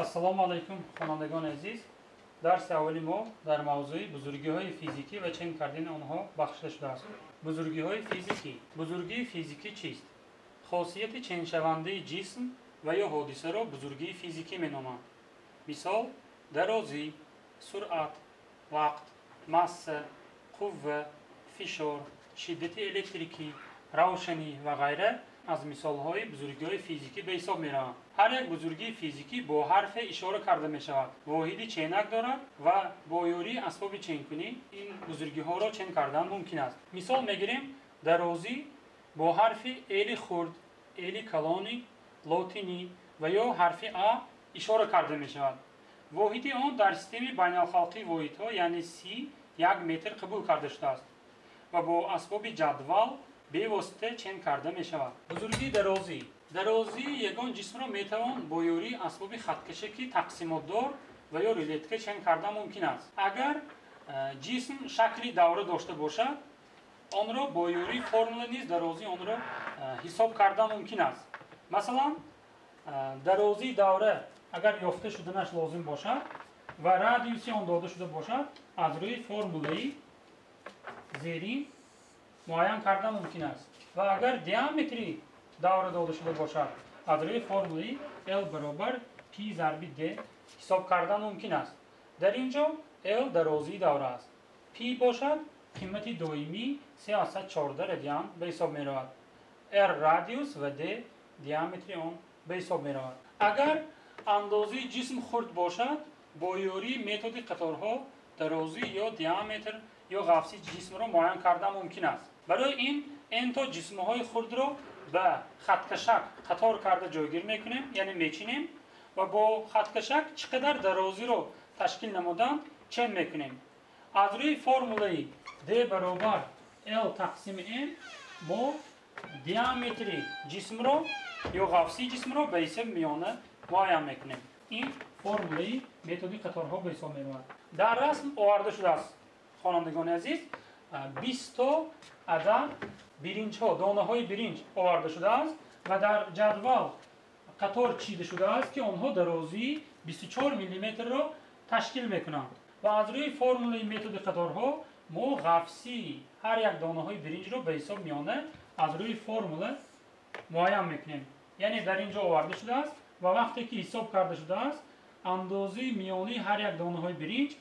Ассалому алайкум, хонандагони азиз. Дарси аввали мо дар мавзӯи бузургиҳои физикӣ ва чен кардани онҳо бахшида шудааст. Бузургиҳои физикӣ. Бузургии физикӣ чист? Хосияти ченшавандаи ҷисм ва ё ҳодисаро бузургии физикӣ меноманд. Мисол: дарозӣ, суръат, вақт, масса, қувва, фишор, шиддати электрикӣ, равшанӣ ва ғайра аз мисолҳои бузургиҳои физикӣ ба ҳисоб мераванд. Ҳар як бузургии физикӣ бо ҳарфе ишора карда мешавад, воҳиди ченак дорад ва бо ёрии асбоби ченкунӣ ин бузургиҳоро чен кардан мумкин аст. Мисол мегирем: дарозӣ бо ҳарфи эли хурд, эли калони лотинӣ ва ё ҳарфи а ишора карда мешавад. Воҳиди он дар системаи байналхалқии воҳидҳо, яъне си, як метр қабул карда шудааст ва бо асбоби ҷадвал бевосита чен карда мешавад. Бузургии дарозӣ. Дарозии ягон ҷисмро метавон бо ёрии асбоби хаткашаки тақсимотдор ва ё рулетка чен кардан мумкин аст. Агар ҷисм шакли давра дошта бошад, онро бо ёрии формула низ дарозии онро ҳисоб кардан мумкин аст. Масалан, дарозии давра агар ёфта шуданаш лозим бошад ва радиуси он дода шуда бошад, аз рӯи формулаи зерин муайян кардан мумкин аст. Ва агар диаметри давра дода шуда бошад, аз рӯи формулаи L баробар пи зарби d ҳисоб кардан мумкин аст. Дар ин ҷо L дарозии давра аст. Пи бошад қимати доимӣ 3,14 радиан ба ҳисоб меравад. R радиус ва d диаметри он ба ҳисоб меравад. Агар андозаи ҷисм хурд бошад, бо ёрии методи қаторҳо дарозӣ ё диаметр ё ғафси ҷисмро муайян кардан мумкин аст. Барои ин n то ҷисмҳои хурдро ба хаткашак қатор карда ҷойгир мекунем, яъне мечинем ва бо хаткашак чӣ қадар дарозиро ташкил намуданд чен мекунем. Аз рӯи формулаи d баробар l тақсими m мо диаметри ҷисмро ё ғафси ҷисмро ба ҳисоби миёна муайян мекунем. Ин формулаи методи қаторҳо ба ҳисоб меравад. Дар расм оварда шудааст, хонандагони азиз, 20 то адад биринҷҳо, донаҳои биринҷ оварда шудааст ва дар ҷадвал қатор чида шудааст, ки онҳо дарозии 24 миллиметрро ташкил мекунанд. Ва аз рӯи формулаи методи қаторҳо мо ғафсии ҳар як донаҳои биринҷро ба ҳисоб миёна аз рӯи формула муайян мекунем. Яъне дар ин ҷо оварда шудааст ва вақте ки ҳисоб карда шудааст, андозаи миёнаи ҳар як донаҳои биринҷ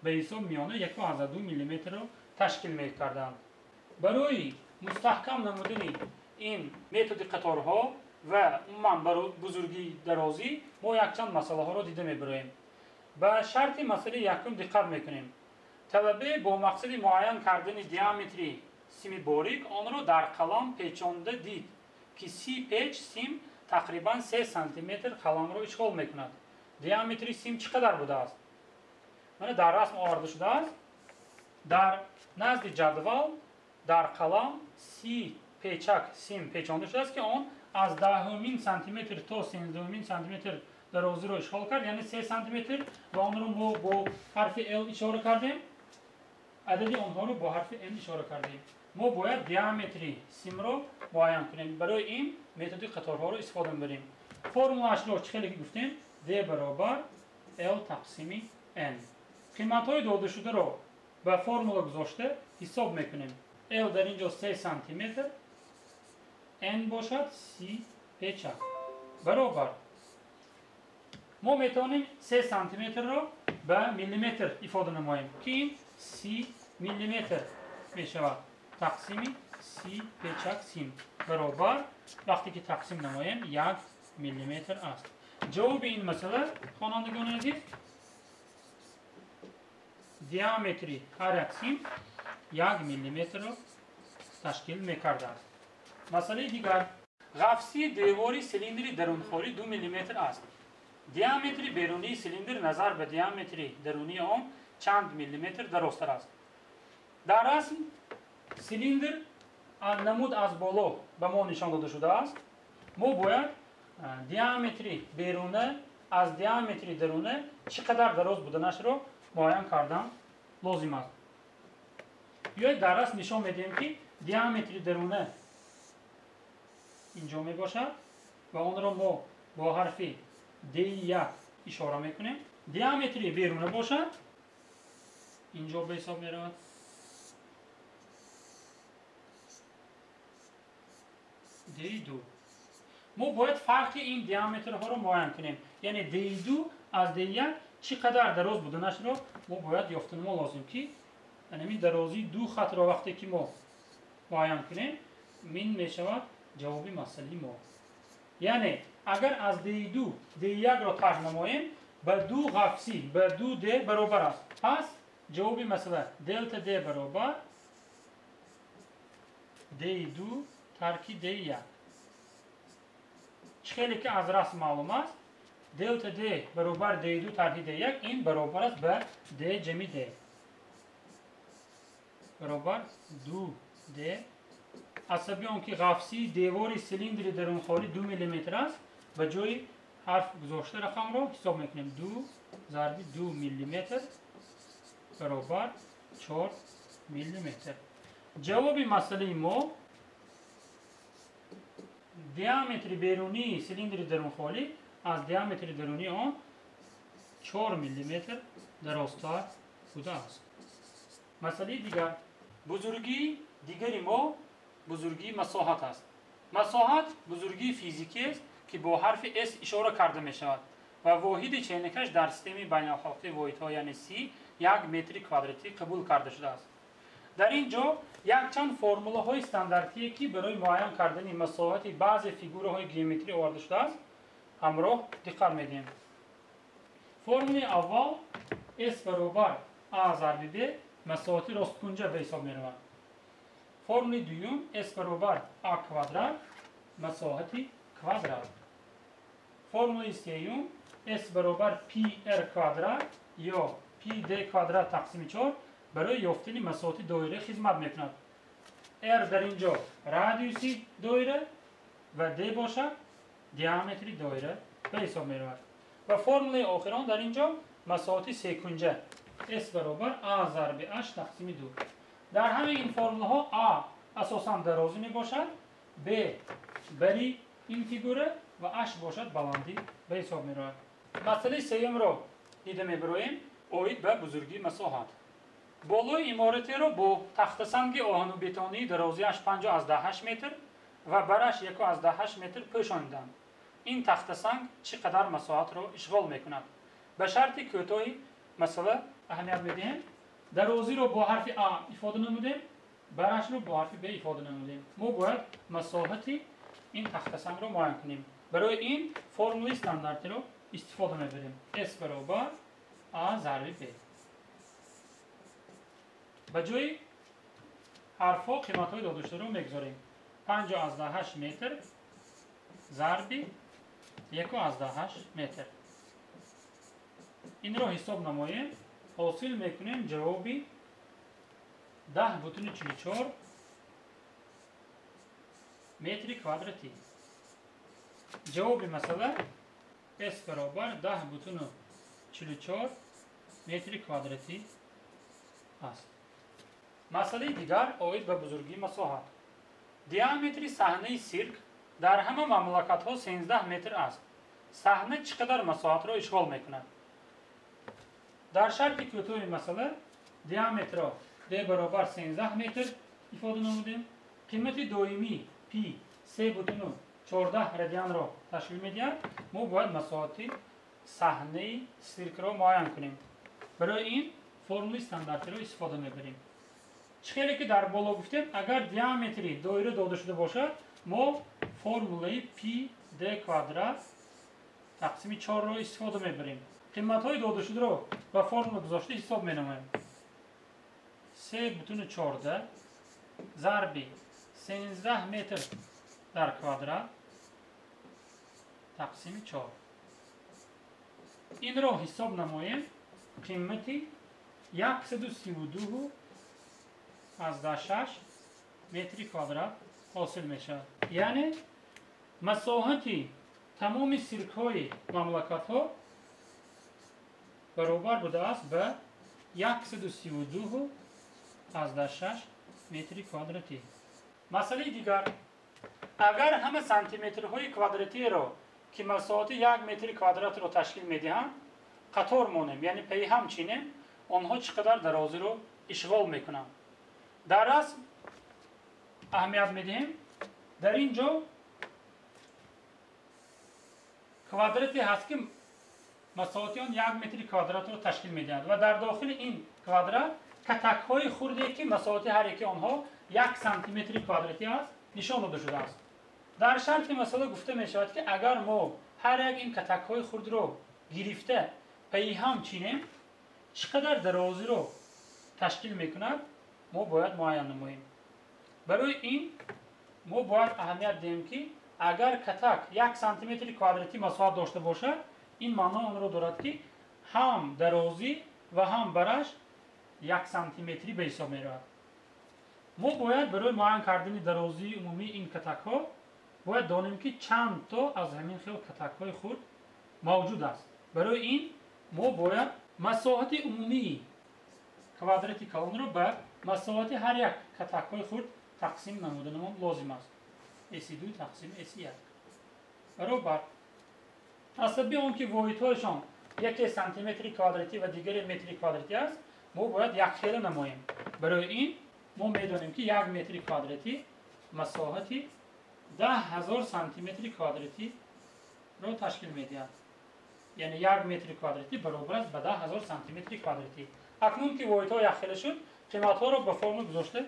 ба ҳисоб миёна 1,2 миллиметрро ташкил мекарданд. Барои мустаҳкам намудани ин методи қаторҳо ва умуман барои бузургии дарозӣ мо якчанд масъалаҳоро дида мебароем. Ба шарти масъалаи якум диққат мекунем. Талабе бо мақсади муайян кардани диаметри сими борик онро дар қалам печонда дид, ки си печ сим тақрибан 3 сантиметр қаламро ишғол мекунад. Диаметри сим чӣ қадар будааст? Мана дар расм оварда шудааст. Дар назди ҷадвал дар қалам си печак сим печонда шудааст, ки он аз 10 сантиметр то 13 сантиметр дарозиро ишғол кард, яъне 3 сантиметр, ва онро мо бо ҳарфи L ишора кардем. Адади онҳоро бо ҳарфи N ишора кардем. Мо бояд диаметри симро муайян кунем. Барои ин методи қаторҳоро истифода мебарем. Формулаашро чӣ хеле ки гуфтем, D баробар L тақсими N. Қиматҳои додашударо ба формула гузошта ҳисоб мекунем. L дар ин ҷо 3 сантиметр, N бошад 30 печак. Баробар. Мо метавонем 3 сантиметрро ба миллиметр ифода намоем, ки ин 30 миллиметр мешавад. Тақсими 30 печак сим баробар, вақте ки тақсим намоем, 1 миллиметр аст. Ҷавоби ин масъала, хонандагони азиз, диаметри ҳар як сим 1 миллиметрро ташкил мекардааст. Масъалаи дигар. Ғафсии девори силиндри дарунхолӣ 2 миллиметр аст. Диаметри берунии силиндр назар ба диаметри дарунии он чанд миллиметр дарозтар аст? Дар расм силиндр намуд аз боло ба мо нишон дода шудааст. Мо бояд диаметри беруна аз диаметри даруна чӣ қадар дароз буданашро муайян кардан лозим аст. Биёед дар расм нишон медиҳем, ки диаметри даруна инҷо мебошад ва онро мо бо ҳарфи D1 ишора мекунем. Диаметри беруна бошад, инҷо ба ҳисоб меравад. D2. Мо бояд фарқи ин диаметрҳоро муайян кунем. Яъне D2 аз D1 чӣ қадар дароз буданашро мо бояд ёфтан мо лозим, ки ҳамин дарозии ду хатро вақте ки мо муайян кунем, мин мешавад ҷавоби масъалаи мо. Яъне агар аз D2 D1-ро тарҳ намоем, ба ду ғафсӣ, ба 2D баробар аст. Пас ҷавоби масъала делта D баробар D2 тарки D1. Чӣ хеле ки аз расм маълум аст, делта D баробар D2 тарки D1 ин баробар аст ба D ҷамъи D баробар 2D. Аз сабаби он ки ғафсии девори силиндри дарунхолӣ 2 мм аст, ба ҷои ҳарф гузошта рақамро ҳисоб мекунем. 2 зарби 2 мм баробар 4 мм. Ҷавоби масъалаи мо диаметри берунии силиндри дарунхолӣ аз диаметри дарунии он 4 мм дарозтар будааст. Масъалаи дигар, бузургии дигари мо бузургии масоҳат аст. Масоҳат бузургии физикӣ аст, ки бо ҳарфи S ишора карда мешавад ва воҳиди ченакаш дар системаи байналхалқии воҳидҳо, яъне С, 1 метри квадратӣ қабул карда шудааст. Дар ин ҷо якчанд формулаҳои стандартие, ки барои муайян кардани масоҳати баъзе фигураҳои геометрӣ оварда шудааст, ҳамроҳ диққат медиҳем. Формулаи аввал S баробар A зарби B масоҳати росткунҷа ба ҳисоб меравад. Формулаи дуюм S баробар A квадрат масоҳати квадрат. Формулаи сеюм S баробар PR квадрат ё PD квадрат тақсими 4 барои ёфтани масоҳати доира хизмат мекунад. R дар ин ҷо радиуси доира ва D бошад диаметри доира ба ҳисоб меравад. Ва формулаи охирон дар ин ҷо масоҳати секунҷа S баробар A зарби H тақсими 2. Дар ҳамаи ин формулаҳо A асосан дарозӣ мебошад, B бари ин фигура ва H бошад баландӣ ба ҳисоб меравад. Масъалаи сеюмро дида мебароем оид ба бузургии масоҳат. Болои иморатеро бо тахтасанги оҳану бетонии дарозиаш 5,8 метр ва бараш 1,8 метр пӯшониданд. Ин тахтасанг чӣ қадар масоҳатро ишғол мекунад? Ба шарти кӯтоҳи масъала аҳамият медиҳем. Дарозиро бо ҳарфи А ифода намудем, барашро бо ҳарфи Б ифода намудем. Мо бояд масоҳати ин тахтасангро муайян кунем. Барои ин формулаи стандартиро истифода мебарем. S баробар А зарби Б. Ба ҷои ҳарфҳо қиматҳои додашударо мегузорем. 5,8 метр зарби 1,8 метр. Инро ҳисоб намоем, ҳосил мекунем ҷавоби 10,44 метри квадратӣ. Ҷавоби масъала S баробар 10,44 метри квадратӣ аст. Масъалаи дигар оид ба бузургии масоҳат. Диаметри саҳнаи сирк дар ҳама мамлакатҳо 13 метр аст. Саҳна чӣ қадар масоҳатро ишғол мекунад? Дар шарти кӯтоҳи масъала диаметрро D баробар 13 метр ифода намудем. Қимати доимӣ пи 3,14 радианро ташкил медиҳад. Мо бояд масоҳати саҳнаи сиркро муайян кунем. Барои ин формулаи стандартиро истифода мебарем. Чӣ хеле ки дар боло гуфтем, агар диаметри доира дода шуда бошад, мо формулаи пи d квадрат тақсими 4-ро истифода мебарем. Қиматҳои додашударо ба формула гузошта ҳисоб менамоем. 3,14 зарби 13 метр дар квадрат тақсими 4. Инро ҳисоб намоем, қимати 132,6 метри квадрат ҳосил мешавад. Яъне масоҳати тамоми сиркҳои мамлакатҳо баробар будааст ба 132,6 метри квадратӣ. Масъалаи дигар, агар ҳама сантиметрҳои квадратиро, ки масоҳати 1 метри квадратро ташкил медиҳанд, қатор монем, яъне пайи ҳам чинем, онҳо чӣ қадар дарозиро ишғол мекунанд. Дар расм аҳамият медиҳем. Дар ин ҷо квадрате ҳаст, ки масоҳати он 1 метри квадратро ташкил медиҳад ва дар дохили ин квадрат катакҳои хурде, ки масоҳати ҳар яки онҳо 1 сантиметри квадратӣ аст, нишон дода шудааст. Дар шарти масъала гуфта мешавад, ки агар мо ҳар як ин катакҳои хурдро гирифта пайи ҳам чинем, чӣ қадар дарозиро ташкил мекунад, мо бояд муайян намоем. Барои ин мо бояд аҳамият диҳем, ки агар катак 1 сантиметри квадратӣ масоҳат дошта бошад, ин маънои онро дорад, ки ҳам дарозӣ ва ҳам бараш 1 сантиметрӣ ба ҳисоб меравад. Мо бояд барои муайян кардани дарозии умумии ин катакҳо бояд донем, ки чанд то аз ҳамин хел катакҳои хурд мавҷуд аст. Барои ин мо бояд масоҳати умумии квадрати калонро ба масоҳати ҳар як катакҳои хурд тақсим намуданамон лозим аст. S2 тақсим S1 баробар. Аз сабаби он ки воҳидҳояшон яке сантиметри квадратӣ ва дигаре метри квадратӣ аст, мо бояд якхела намоем. Барои ин мо медонем, ки 1 метри квадратӣ масоҳати 10 000 сантиметри квадратиро ташкил медиҳад. Яъне 1 метри квадратӣ баробар аст ба 10 000 сантиметри квадратӣ. Акнун ки воҳидҳо якхела шуд, қиматҳоро ба формула гузошта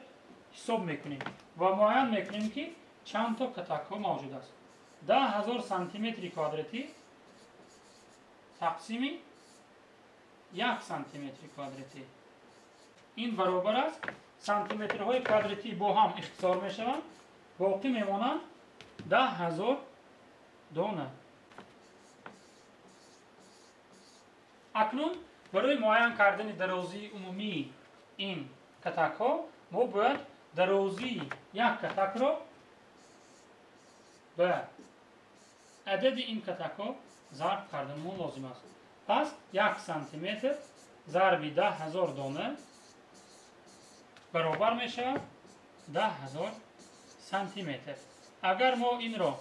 ҳисоб мекунем ва муайян мекунем, ки чанд то катакҳо мавҷуд аст. 10 000 сантиметри квадратӣ тақсими 1 сантиметри квадратӣ ин баробар аст, сантиметрҳои квадратӣ бо ҳам ихтисор мешаванд, боқӣ мемонанд 10 000 дона. Акнун барои муайян кардани дарозии умумии ин катакҳо мо бояд дарозии як катакро ба адади ин катакҳо зарб карданамон лозим аст. Пас 1 сантиметр зарби 10 000 дона баробар мешавад 10 000 сантиметр. Агар мо инро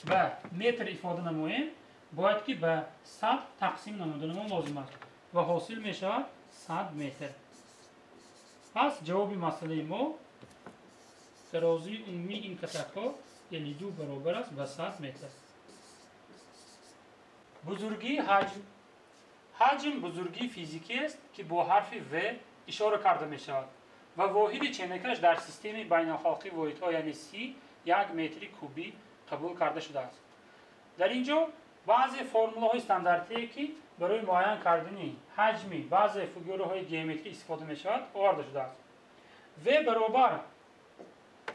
ба метр ифода намоем, бояд ки ба 100 тақсим намуданамон лозим аст ва ҳосил мешавад 100 метр. Пас ҷавоби масъалаи мо дарозии умумии ин катакҳо L2 баробар аст ба 100 метр. Бузургии ҳаҷм. Ҳаҷм бузургии физикӣ аст, ки бо ҳарфи В ишора карда мешавад ва воҳиди ченакаш дар системаи байналхалқии воҳидҳо, яъне Си, 1 метри кубӣ қабул карда шудааст. Дар ин ҷо баъзе формулаҳои стандартие, ки барои муайян кардани ҳаҷми баъзе фигураҳои геометрӣ истифода мешавад, оварда шудааст. В баробар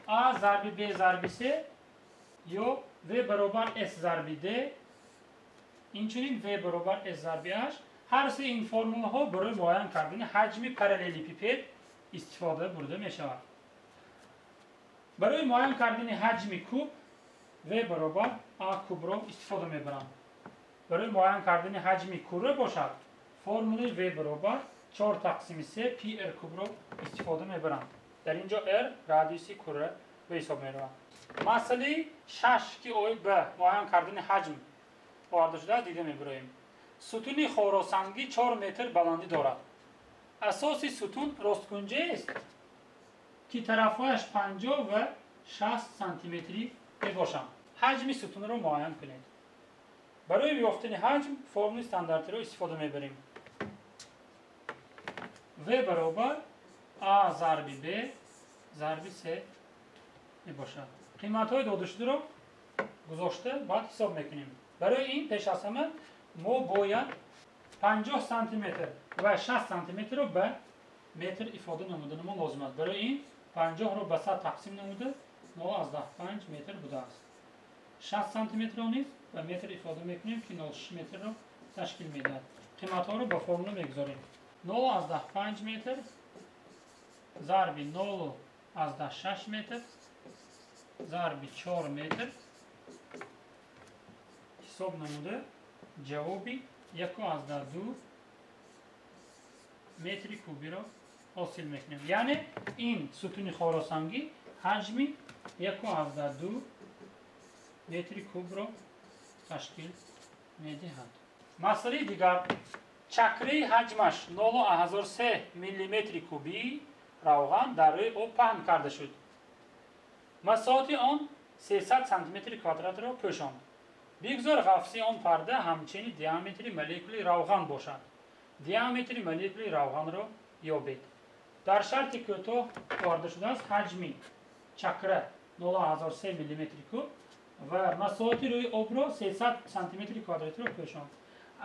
А зарби Б зарби С ё В баробар С зарби Д, инчунин В баробар С зарби H. Ҳар се ин формулаҳо барои муайян кардани ҳаҷми параллелепипед истифода бурда мешавад. Барои муайян кардани ҳаҷми куб В баробар А кубро истифода мебаранд. Барои муайян кардани ҳаҷми кура бошад, формулаи В баробар 4 тақсими 3 пи р кубро истифода мебаранд. Дар ин ҷо r радиуси кура ба ҳисоб меравад. Масъалаи 6, ки оид ба муайян кардани ҳаҷм оварда шудааст, дида мебароем. Сутуни хоросангӣ 4 метр баландӣ дорад. Асоси сутун росткунҷаест, ки тарафҳояш 50 ва 60 сантиметрӣ мебошанд. Ҳаҷми сутунро муайян кунед. Барои ёфтани ҳаҷм формулаи стандартиро истифода мебарем. В баробар А зарби Б зарби С мебошад. Қиматҳои додашударо гузошта баъд ҳисоб мекунем. Барои ин пеш аз ҳама мо бояд 50 сантиметр ва 60 сантиметрро ба метр ифода намуданамон лозим аст. Барои ин 50-ро ба 100 тақсим намуда 0,5 метр будааст. 60 сантиметрро низ ба метр ифода мекунем, ки 0,6 метрро ташкил медиҳад. Қиматҳоро ба формула мегузорем. 0,5 метр зарби 0,6 метр зарби 4 метр ҳисоб намуда ҷавоби 1,2 метри кубиро ҳосил мекунем. Яъне ин сутуни хоросангӣ ҳаҷми 1,2 метри кубро ташкил медиҳад. Масъалаи дигар. Чакраи ҳаҷмаш 0,03 миллиметри кубии равған дар рӯи об паҳн карда шуд. Масоҳати он 300 сантиметри квадратро пӯшонд. Бигзор ғафсии он парда ҳамчунин диаметри молекулаи равған бошад. Диаметри молекулаи равғанро ёбед. Дар шарти кӯтоҳ оварда шудааст ҳаҷми чакра 0,03 миллиметри куб ва масоҳати рӯи обро 300 сантиметри квадратро пӯшонд.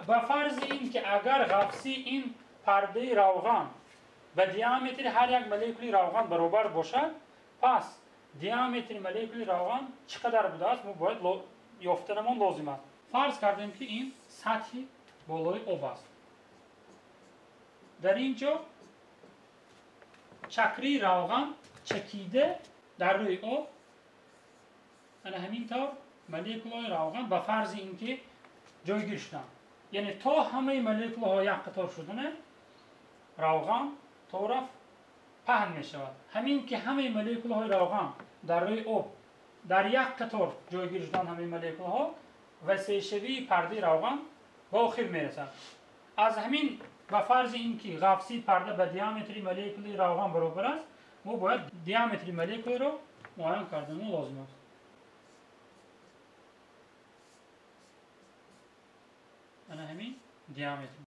Ба фарзи ин ки агар ғафсии ин пардаи равған ба диаметри ҳар як молекулаи равған баробар бошад, пас диаметри молекулаи равған чӣ қадар будааст, мо бояд ёфтанамон лозим аст. Фарз кардем ки ин сатҳи болои об аст. Дар ин ҷо чакрии равған чакида дар рӯи об, ана ҳамин тавр молекулаҳои равған ба фарзи ин ки ҷойгир шуданд. Яъне то ҳамаи молекулаҳо як қатор шудана равған тораф паҳн мешавад. Ҳамин ки ҳамаи молекулаҳои равған дар рӯи об дар як қатор ҷойгир шуданд, ҳамаи молекулаҳо васеъшавии пардаи равған ба охир мерасад. Аз ҳамин ба фарзи ин ки ғафсии парда ба диаметри молекулаи равған баробар аст, мо бояд диаметри молекуларо муайян карданро лозим аст. Ана ҳамин диаметр